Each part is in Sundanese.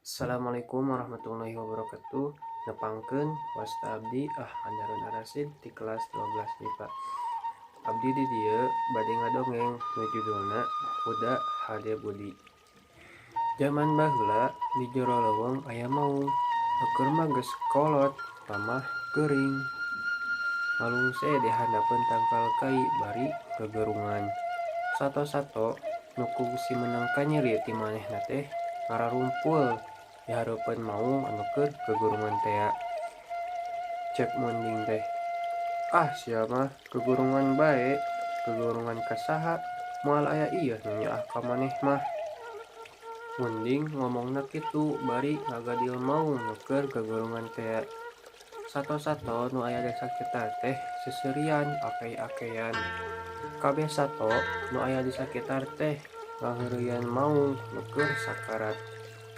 Assalamualaikum warahmatullahi wabarakatuh. Nepangkeun, wasta abdi Ahmad Harun Arasid di kelas 12 MIPA. Abdi di dieu bade ngadongeng nu judulna Kuda Hade Budi. Jaman baheula di jero leuweung aya maung. Eukeun mah geus kolot, lamah gering. Ngalungse di handapeun tangkal kai bari gagerungan. Sato-sato nu kungsi meunang kanyeri ti manehna teh ngararumpul di hareupeun maung anu keur gagurungan tea. Cek munding teh, "Ah, sia mah gagurungan bae, gagurungan ka saha? Moal aya ieu nu nyaah ka maneh mah." Munding ngomongna kitu bari ngagadil maung nu keur gagurungan tea. Sato-sato nu aya di sakitar teh seuseurian akey-akeyan. Kabeh sato nu aya di sakitar teh ngaheureuyan maung nu keur sakarat,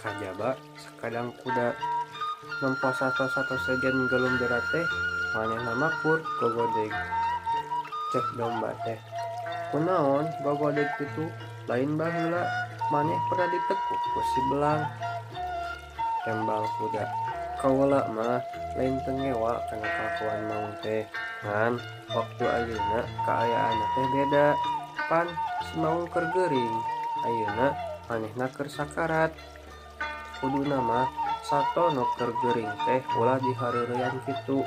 kajaba sakadang kuda. Nempo sato-sato sejen galumbera teh manehna makur gogodeg. Cek domba teh, "Kunaon gogodeg kitu? Lain baheula maneh pernah ditekuk ku si belang?" Tembal kuda, "Kaula mah lain teu ngewa kana kalakuan maung teh, ngan waktu ayeuna kaayaanna teh beda. Pan si maung keur gering, ayeuna manehna keur sakarat. Kuduna mah sato nu keur gering teh ulah dihareureyan kitu.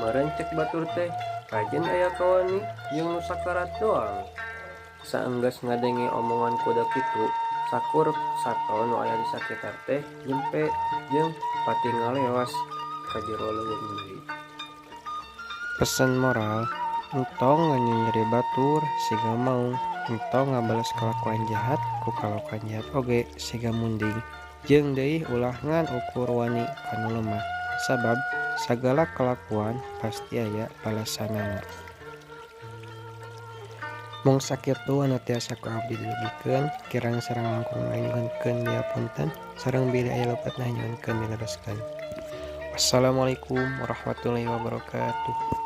Meureun cek batur teh kajeun aya kawani jeung nu sakarat doang." Saenggeus ngadenge omongan kuda kitu, sakur sato nu aya di sakitar teh nyempe jeung pati ngaleos ka jero leuweung deui. Pesan moral: entong nganyenyeri batur siga maung, entong ngabales kalakuan jahat ku kalakuan jahat oge siga munding, jeung deui ulah ngan ukur wani ka nu lemah, sabab sagala kalakuan pasti aya balasanana. Mung sakitu anu tiasa ku abdi didugikeun, kirang sareng langkung nganyuhunkeun dihapunten sareng bilih aya lepatna nyuhunkeun dilereskeun. Wassalamualaikum warahmatullahi wabarakatuh.